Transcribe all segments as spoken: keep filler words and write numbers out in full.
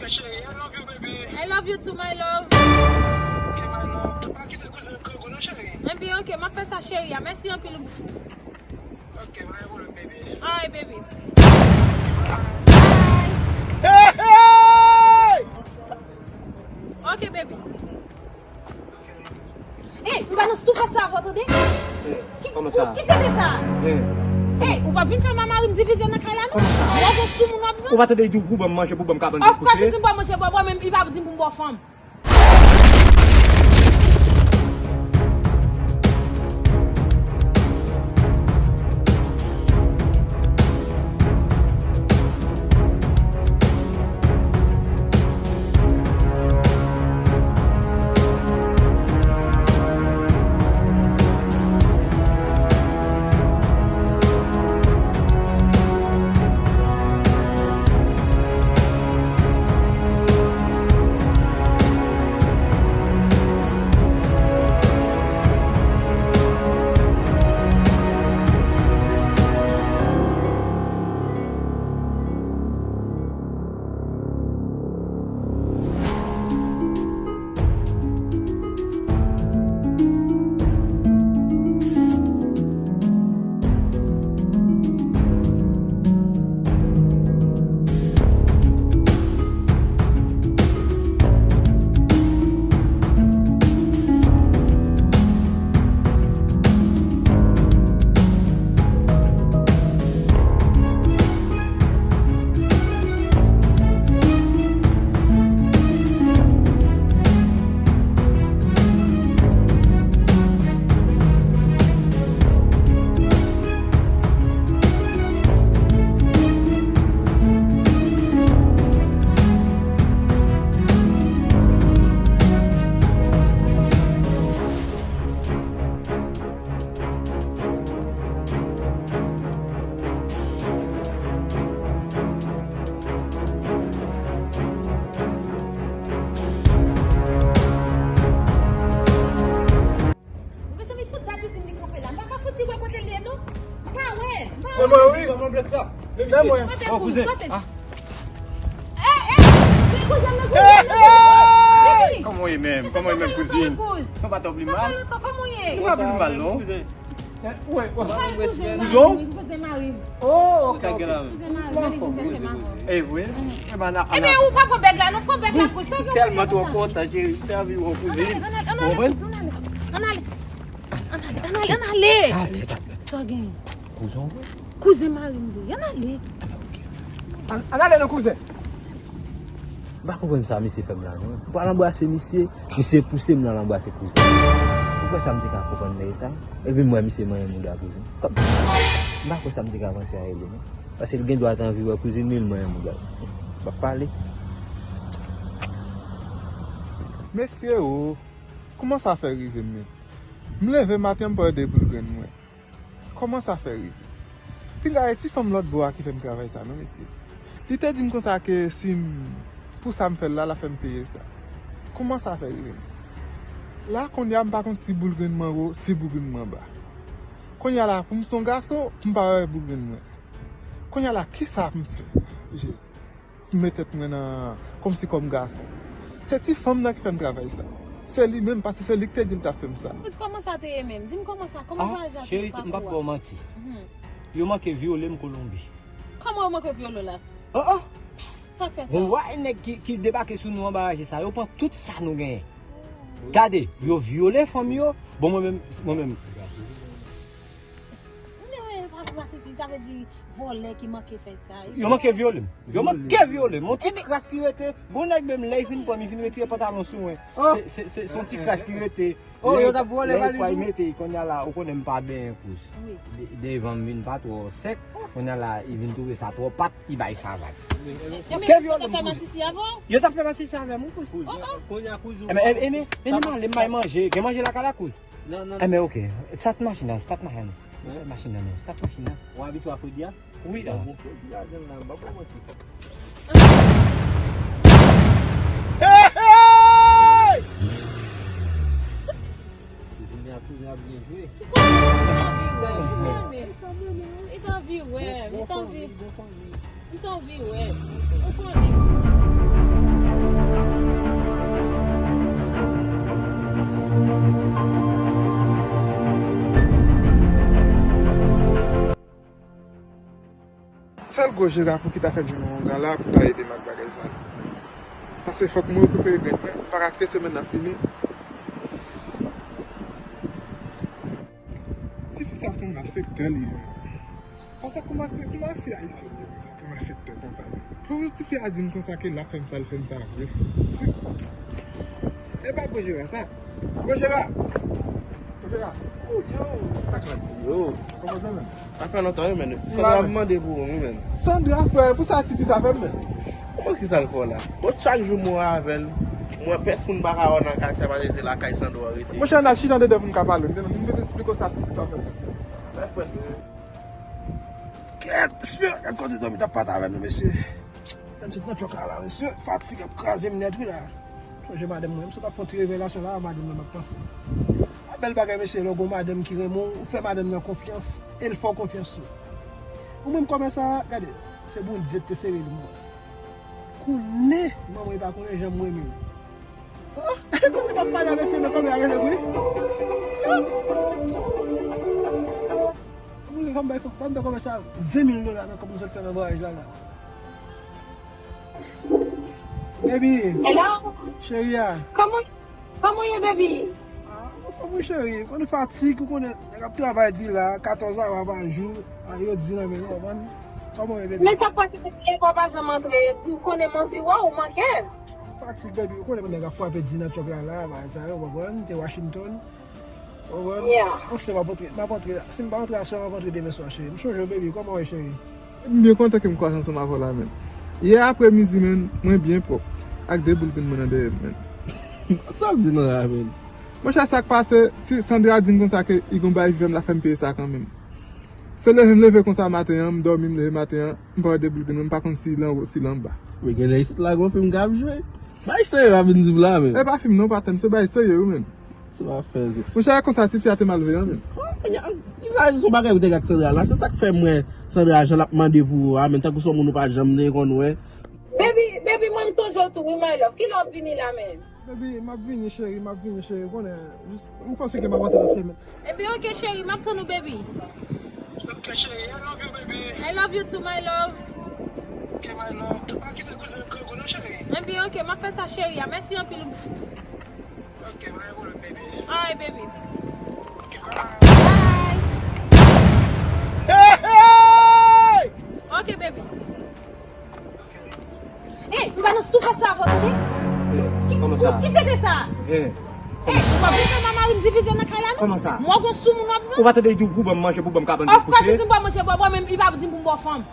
Cheri, I love you, baby. I love you too, my love. Ok, my love. Tou pa kite kouzen grangou non, cheri. Enben, ok, m ap fè sa, cheri a. Mèsi anpil. Ok, pa gen pwoblèm, baby. Alright, baby. Bye. Hey, hey! Ok, baby. Ey, m pa nan stupid sa avè w, tande? Ki, kòman sa? Ki tande sa? Ey, ou p ap vin fè mamari m divize nan kay la, non? Kòman sa? W ap sou moun w ap vin? Ou pa tande di w pou ban m manje, pou ban m kabann, pou kouche? Of kòs, si m ba w manje, bò, bò, men li pa di m pou m ba w fanm. Mezanmi, tout dat isit li kanpe la. M pa ka fouti wè kote l ye, non. M pa wè. M pa wè. Mwen, wi. Kote kouzen? Kote? Ah. Eh, eh, men kouzen, men kouzen, men kouzen. Kòman w ye menm? Kòman w ye menm, kouzin? Sa pa twò pli mal? Sa pa twò pli mal, non? Kouzen? Kouzen mari m. Oh, ok, ok. Kouzen mari m, li vin chèche manman. E vre? Enben, ou pa pran bèg la, non, pran bèg la, kouz. Sa gen tèlman twò kontan, cheri, sèvi w, kouzin. Ann ale, ann ale, ann ale, ann ale. Ann ale, ann ale, ann ale. Sa gen? Kouzen w vre? Kouzen mari m vre. Ann ale. Ann ale, non, kouzen. M pa konprann sa misye fè m la, non. M pral anbrase misye, misye pouse m nan anbrase kouzen. Ou kwè sa m te ka konprann nèg sa? Epi m wè misye manyen mouda kouzen. Kòm, m pa kwè sa m te ka panse a rele, non. Paske l gen dwa te anvi wè kouzin li, l manyen mouda l. M ap pale. Mesye o, kòman sa fè rive m menm? M leve maten, m pran de boul grenn mwen. Kòman sa fè rive? Pinga e ti fanm lòt bò a ki fè m travay sa, non, mesye. Li te di m konsa ke si m, pou sa m fè l la, l ap fè m peye sa. Kòman sa fè rive m? La, kounye a, m pa konn si boul grenn mwen wo, si boul grenn mwen ba. Kounye a la, pou m se yon gason, pou m pa wè boul grenn mwen. Kounye a la, kisa pou m fè? Jezi. M met tèt mwen nan, kòmsi kòm gason. Se ti fanm nan ki fè m travay sa. Se li menm, paske se li ki te di l t ap fè m sa. Kòman sa te ye menm? Di m kòman sa, kòman vwayaj la te ye pakou a? Ah, cheri, m p ap ba w manti. Mhm. Yo manke vyole m Kolonbi. Kòman yo manke vyole w la? Oh, oh! Sa k fè sa? Bon, vwa nèg ki, ki debake sou nou anba raje sa, yo pran tout sa nou genyen. Gade, yo vyole fanm yo. Bon, mwen menm, mwen menm. Mwen pa, pa sesi, sa vle di vòlè ki manke fè sa. Yo manke vyole m. Yo manke vyole m. Yon ti kras ki rete. Gon nèg menm lè li fin pran m, li fin retire pantalon sou mwen. Se, se, se, se yon ti kras ki rete. Oh, yo t ap vòlè valiz ou? Lè li mete, kounye a la, ou konnen m pa benyen kouz. De-, devan m vin pa twò sèk. Kounye a la, li vin twouve sa twò pat, li bay sa vag. Manke vyole m, kouz. Yo t ap fè masisi avè m, wi, kouz. Kounye a kouz ou. Enben, enben, m ale, m bay manje. Gen manje lakay la, kouz. Non, non. Enben, ok. Start machin nan, start machin nan. Start machin nan, non. Start machin nan. Ou abitye a fredi a? Wi, ah. Bon, fredi a, gen la, m pa pran manti. Hey, hey! Kouzin a, kouzin a byen jwe. Li t anvi wè m, li t anvi, li t anvi. M t anvi wè. Ou konnen. Gwo Jera pou ki ta fè m jwenn yon ongan la pou ta ede m ak bagay sa. Paske fòk mwen rekipere grenn mwen. M pa ka kite semèn nan fini. Tifi sa se yon malfektè li ye. Paske kòman ti, kòman fi ayisyèn ye konsa, pou malfektè konsa menm. Pou tifi a di m konsa ke l ap fè m sa, l fè m sa vre. Si, e pa Gwo Jera sa. Gwo Jera! Gwo Jera! Oh, yo! Yo! Kòman sa menm? Sa fè lontan wi, men. Sandra ap mande pou ou wi, men. Sandra, frè, pou sa tifi sa fè m, men. Kòman ki sa l fè w la? Bon, chak jou m wè avè l, m wè pèsonn pa ka wè nan katye a, paske se lakay Sandra w rete. Monchè, n al chita anndan pou n ka pale. M te, m te esplike w sa tifi sa fè m. Sa frè, se Kèt, mesye, gad kote dòmi t ap pata avè nou, mesye. Fè m sot nan tchòk la, la, mesye. Fatig ap kraze m nèt, wi, la. Sonje madanm mwen, m sot ap fè yon ti revelasyon la, madanm nan m ap panse. A bèl bagay, mesye, lè w gon madanm ki renmen w, ou fè madanm nan konfyans, e l fè w konfyans tou. Ou menm kòmè sa, gade, se Bondye te sere l mwen. Konnen, manman e pa konnen jan m renmen l. Oh, kote m ap pale avè se men kòmè a rele wi. Mwen fè m bay fò, fò m bay kòmè sa ven mil dola nan kòb m sot fè nan vwayaj la la. Baby. Hello. Cheri a. Kòman, kòman w ye, baby? Ah, anfòm wi cheri, konnen fatig, ou konnen nèg ap travay di la, katòz awa pa jou, a yo di nan men, ou konprann? Kòman w ye, baby? Men sa k pase, baby, e pa w pa janm antre, ou konnen m anvi wè w, ou manke m. Fatig, baby, ou konnen nèg ap frape di nan tchòk la, la, bagay sa yo, ou konprann? M te Washington. Ou konprann? Yeah. Monchè, m ap antre, m ap antre, si m pa antre aswè, m ap antre demen swa, cheri. M chonje w, baby, kòman w ye, cheri? M byen kontan ke m kwaze ansanm avè w la, menn. Yè apremidi, menn, mwen byen pwòp, ak de boul grenn mwen nan dèyè m, menn. Sa w di non la, menn? Monchè, sa k pase, ti Sandra di m konsa ke li gon bagay vivè m la fè m peye sa kanmenm. Se leve m leve konsa maten an, m dòmi, m leve maten an, m pa wè de boul grenn, m pa konn si l anwo, si l anba. Men genlè isit la gon fim k ap jwe. Bay serye w ap vin di m la, menn. E pa fim non, patnè m, se bay serye wi, menn. Se pa fè zo. Monchè, konsa tifi a te malveyan, menn. Oh, kounya, ki sa se yon bagay ou te gen ak Sandra la? Se sa k fè m wè Sandra jan l ap mande pou ou a, menn, tankou se yon moun ou pa janm te konn wè. Baby, baby, mwen m sonje w tou, wi, my love. Kilè w ap vini la, menn? Baby, m ap vini, cheri, m ap vini, cheri. Konnen, jis, m panse ke m ap antre nan semèn. Ebyen, oke, cheri, m ap tann ou, baby. Oke, cheri, I love you, baby. I love you too, my love. Oke, my love. Pa kite kouzen grangou, non, cheri. Ebyen, oke, m ap fè sa, cheri a. Mèsi anpil. Oke, pa gen pwoblèm, baby. Alright, baby. Oke, bye. Bye. Hey, hey! Oke, baby. Ey, m pa nan soufrans sa avè w, tande? Ki, kòman sa? Ki tete sa? Ey, ou pa bezwen mari m divize nan kay la, non? Kòman sa? Mwen gon sou moun w ap pran? Ou pa tande di w pou ban m manje, pou ban m kabann pou kouche? Of course, li di m pou manje, bò, bò, men li pa di m pou m ba w fanm.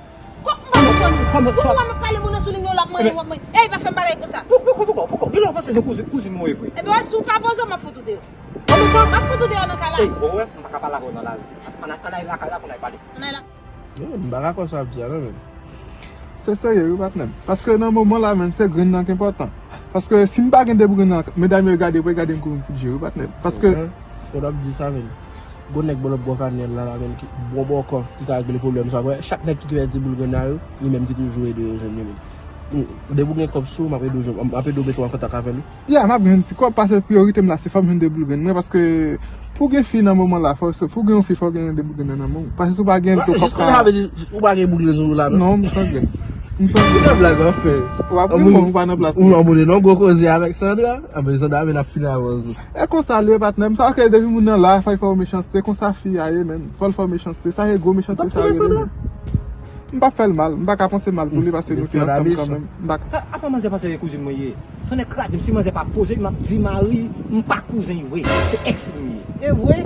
Kò, m pa konprann ou. Kòman sa? Pou mwen, m ap pale moun nan sou liy nan, l ap manyen, w ap manyen. Ey, pa fè m bagay konsa. Pou, pou, pou, pou, pou, pou, kilè w panse se kouzin, kouzin mwen ye vre? Ebyen, w wè, si w pa poze w, m ap fout ou deyò. Kòman sa? M ap fout ou deyò nan kay la. Ey, bon, wè, m pa ka pale avè w nan lari. Ann, ann, ann al lakay la pou n al pale. Ann al la. Non, m pa ka kwè sa w ap di a non, menn. Se serye wi, patnè m. Paske nan moman la, menn, se grenn nan ki enpòtan. Paske si m pa gen de boul grenn nan, medam yo gade, pou yo gade m kou m fout je wi, patnè m. Paske. Ou t ap di sa, menn. Gwo nèg bò lòt bò kanal la, la, menn, ki bon bòkò, ki ka regle pwoblèm sa, wè. Chak nèg ki pèdi boul grenn nan yo, li menm ki toujou ede yo jwenn li, menn. Depi w gen kòb sou ou, m ap ede w jwenn, m ap ede w mete w an kontak avè l, wi. Ya, m ap jwenn ti kòb, paske priyorite m la, se fò m jwenn de boul grenn mwen, paske pou gen fi nan moman la, fò, pou gen yon fi, fò gen de boul grenn nan men w. Paske si w pa gen l tou, kòb pa. Ou pa gen boul grenn sou ou la, non? Non, m san grenn. M san grenn. Ki blag w ap fè? W ap ri, bon, ou pa nan plas mwen. Ou nan boule non, gwo koze avèk Sandra. Anben, Sandra, men ap fini avans ou. E konsa l ye, patnè m. Sa ke depi moun nan la, fò l fè w mechanste, konsa fi a ye, menn. Fò l fè w mechanste. Sa se gwo mechanste sa yo rele, menn. M p ap fè l mal. M pa ka panse mal pou li paske nou te ansanm kanmenm. M pa ka. Apa manzè panse se kouzin mwen ye? Tonnè kraze m, si manzè pa poze, m ap di mari m pa kouzen l vre. Se èks li ye. E vre?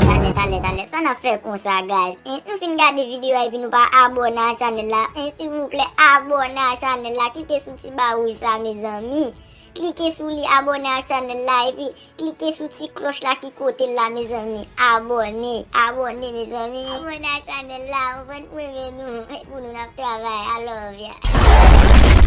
Tande, tande, tande, sa n ap fè konsa, guys? Hein, nou fin gade videyo a epi nou pa abòne a chanèl la. Hein, silvouplè, abòne a chanèl la. Klike sou ti ba wouj sa, mezanmi. Klike sou li, abòne a chanèl la, epi klike sou ti klòch la ki kote l la, mezanmi. Abòne, abòne, mezanmi. Abòne a chanèl la, ou konprann, ou renmen nou. Pou nou n ap travay. I love ya.